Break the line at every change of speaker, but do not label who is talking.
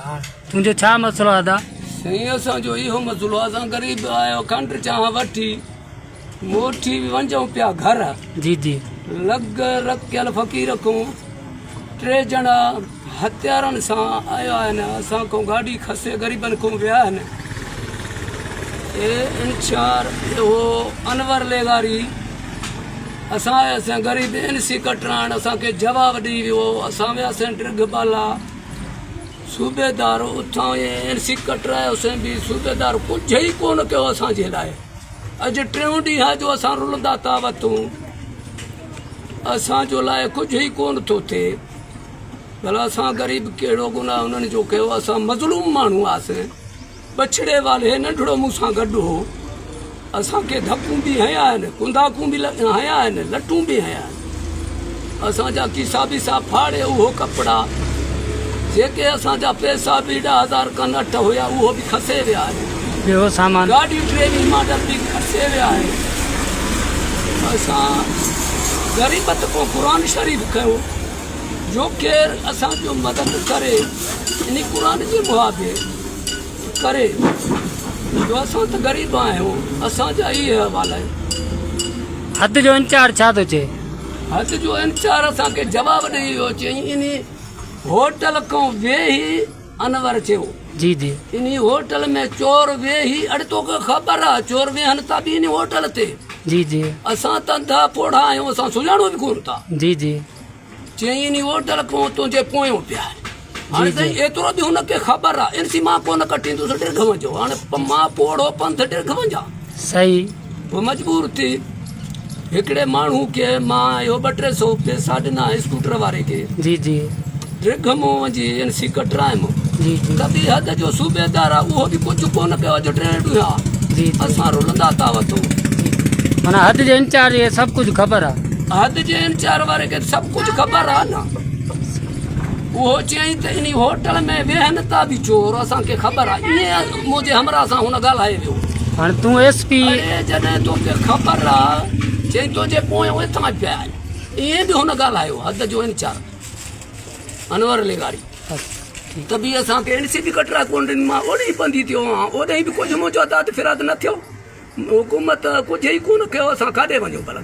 تنهنجو ڇا مسئلو آ ادا؟
سائين اسان جو اهو مسئلو آ اسان غريب آهيو کنڊ چانهه وٺي موٺي وڃون پيا گهر.
جي جي.
لڳ رکيل فقير کون ٽي ڄڻا هٿيارن سان آيا آهن اسان کان گاڏي کسي غريبن کان ويا آهن اي انشار اهو انور لغاري اسان آياسين غريب اين سي ڪٽرائڻ اسان کي جواب ڏئي ويو اسان وياسين ڊگهه بالا صوبيدار اتان اين سي ڪٽرايوسين به صوبيدار ڪجهه ئي ڪونه ڪيو اسان جي لاء اڄ ٽيون ڏينهن آهي جو اسان رلندا ٿا وتون اسان جو لاء ڪجهه ئي ڪونه ٿو ٿئي ڀلا اسان غريب ڪهڙو گناهه انهن جو ڪيو اسان مظلوم ماڻهو آسين ٻچڙي والي ننڍڙو مون سان گڏ هو. اسان کي ڌڪون به هنيا آهن، ڪنداڪون به هنيا آهن، لٽون به هنيا آهن. اسان جا کيسا بيسا ڦاڙي اهو ڪپڙا جيڪي اسان جا پئسا به 10,000 کن اٺ هيا اهو به کسي ويا آهن.
ٻيو سامان.
گاڏي ٽيويهه ماڊل به کسي ويا آهن. اسان غريبت کان قرآن شريف کنيو جو ڪير اسان جو مدد ڪري انهي قرآن جي محابي. ڪري جو اسان ته غريب آهيون اسان جا اهي احوال آهن.
حد جو انچارج ڇا ٿو چئي؟
حد جو انچارج اسان کي جواب ڏئي ويو چيائين انهي هوٽل کان ويهي انور چيو.
جي جي.
انهي هوٽل ۾ چور ويهي اڙي توکي خبر آ چور ويهن ٿا به انهي هوٽل تي.
جي جي.
اسان ته انڌا پوڙها آهيون اسان سڃاڻون به ڪونه ٿا.
جي جي.
چيائين انهي هوٽل کان تنهنجي پويون پيا آهن. هاڻي سائين ايترو به هن کي خبر آ انسي مان ڪونه ڪٽيندس ڊگهه وڃو هاڻي مان پوڙهو پنڌ ڊگهه وڃان.
صحيح.
پوء مجبور ٿي هڪڙي ماڻهو کي مان اهو ٻه ٽي سو پئسا ڏنا اسڪوٽر واري کي.
جي جي.
ڊگهه مون وڃي انسي ڪٽرايم.
جي جي.
ته به حد جو صوبيدار آ اهو به ڪجهه ڪونه ڪيو اڄ ٽي ڏينهن آ.
جي جي.
اسان رلندا ٿا وتون.
معنيٰ حد جي انچارج کي سڀ ڪجهه خبر آ.
حد جي انچارج واري کي سڀ ڪجهه خبر آ نه. اهو چيائين ته انهي هوٽل ۾ ويهن ٿا به چور اسان کي خبر آ. ائين منهنجي همراهه سان هن ڳالهائي ويو.
هاڻي تون ايس پي.
اڙي جڏهن توکي خبر آ. چيائين تنهنجي پويان اتان پيا آهن. ائين به هن ڳالهايو حد جو انچارج انور لغاري. ته به اسان کي اين سي به ڪٽرا ڪونه ڏني مان اوڏي ئي پنڌي ٿيو آهيان اوڏي به ڪجهه منهنجو داد فراد نه ٿيو حڪومت ڪجهه ئي ڪونه ڪيو اسان ڪاڏي وڃون ڀلا.